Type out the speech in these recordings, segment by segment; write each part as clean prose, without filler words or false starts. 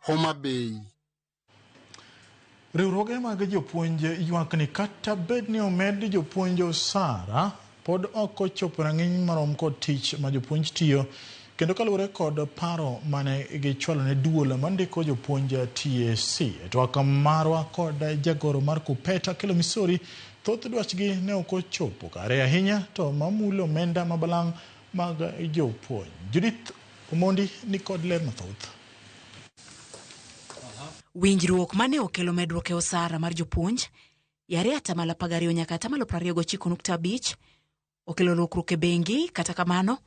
Homa Bay. Riwruoge mag jopuonj ywak ni kata bed ni omed jopuonj osara, pod ok ochopo rang'iny marom kod tich ma jopuonj tiyo, kendo kaluwore kod paro mane gichwalo ne duol mandiko jopuonj TSC. E twak marwa kod jagoro mar KUPPET Akelo Misori, thoth dwachgi ne ok ochopo kare ahinya to mamulo omenda mabalang' mag jopuonj. Judith Omondi ni kod ler mathoth. Winjruok mane okelo medruok e osara mar jopuonj yare 12% nyaka 29.5% okelo lokruok e bengi. Kata kamano,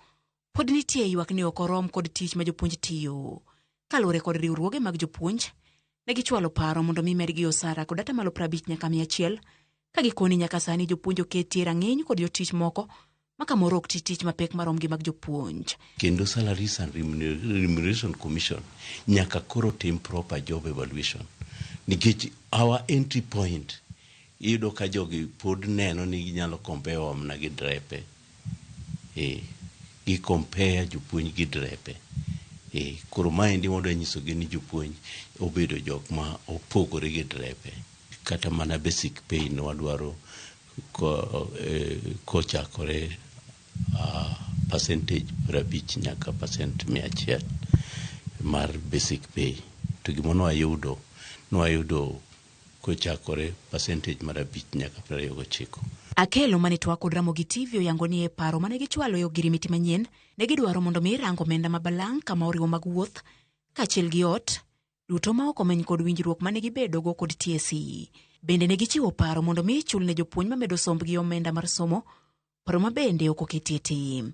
pod nitie ywak ni ok orom kod tich ma jopuonj tiyo. Kaluwore kod riwruoge mag jopuonj, ne gichwalo paro mondo mi medgi osara kod 50% nyaka 100%, ka gikoni nyaka sani jopuonj oketie rang'iny kod jotich moko ma kamoro ok ti tich mapek marom gi mag jopuonj. Kendo Salaries and Remuneration Commission nyaka koro tim proper job evaluation, nikech our entry point, iyudo ka jogi pod neno ni ginyalo compare wa mana gi drepe. Gi compare jopuonj gi drepe. Koro maendi wadwa nyisogi ni jopuonj obedo jok ma opogore gi drepe. Kata mana basic pay ne wadwaro kochakore percentage 50 nyaka 100% mar basic pay. To gima nwayudo, nwayudo kochakore percentage mar 5 nyaka 29. Akelo mane twak kod Ramogi TV oyango ni e paro mane gichwalo e ogirimiti manyien, ne gidwaro mondo mi rango omenda ma balang' kama oriwo mag wuoth kaachiel gi ot duto ma ok omeny kod winjruok mane gibedogo kod TSC. Bende ne gichiwo paro mondo mi chul ne jopuonj mamedo sombgi omenda mar somo, paro ma bende ok oketie tim.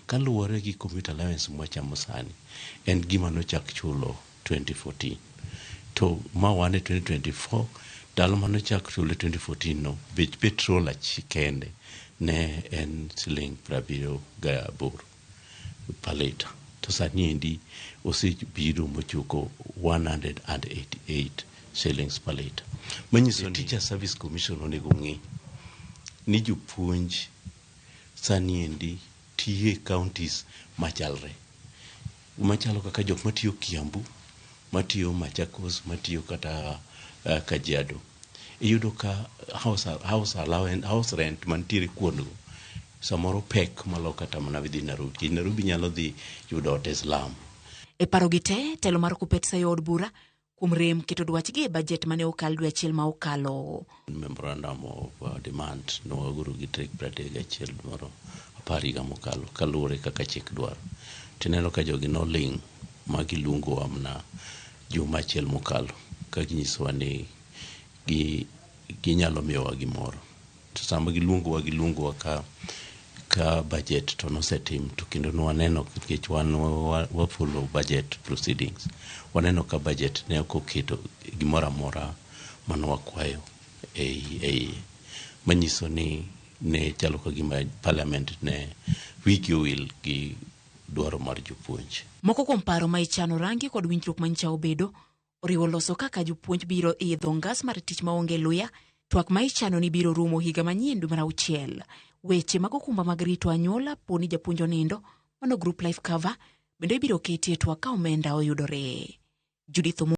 Kaluwore gi commuter allowance mwachamo sani, en gima nochak chulo 2014. To ma wan e 2024, ndalo manochak chule 2014 no, bech petrol kende ne en siling 78 per litre. To sani endi osebiro mochopo 188 shillings per litre. Manyiso ni Teacher Service Commission onego ng'i ni jopuonj sani endi tiyo e counties machalre. Machalo kaka jok matiyo Kiambu, matiyo Machakos, matiyo kata Kajiado. Iyudo ka house allowance, house rent mantiere kuondgo samoro pek malo kata mana dhi Nairobi. Nikech Nairobi nyalo dhi yudo ot e slum. E paro gi te, telo mar KUPPET sayo od bura kuom rem keto dwachgi e bajet mane okal dwe achiel ma okalo. Memorandum of demand nowagoro gi tarik 31 moro 10 higa mokalo kaluwore kaka chik dwaro. Tineno ka jogi noling' ma giluongowa mana juma achiel mokalo ka ginyisowa ni ginyalo miyowa gimoro. To sama giluongowa ka budget to nosetim, to kendo nwaneno nikech wan wa follow budget proceedings. Waneno ka budget ne ok oketo gimoro amora mane wakwayo e iye. Manyiso ni ne chalo ka gima parliament ne wigi owil gi dwaro mar jopuonj. Moko kuom paro ma ichano rangi kod winjruok manyicha obedo oriwo loso kaka jopuonj biro idho ngas mar tich maonge luya, twak ma ichano ni biro rumo higa manyien dwe mar auchiel. Weche mag okumba mag rito anyuola po ni japuonj onindo, mano group life cover, bende ibiro ketie twak ka omenda oyudore. Judith.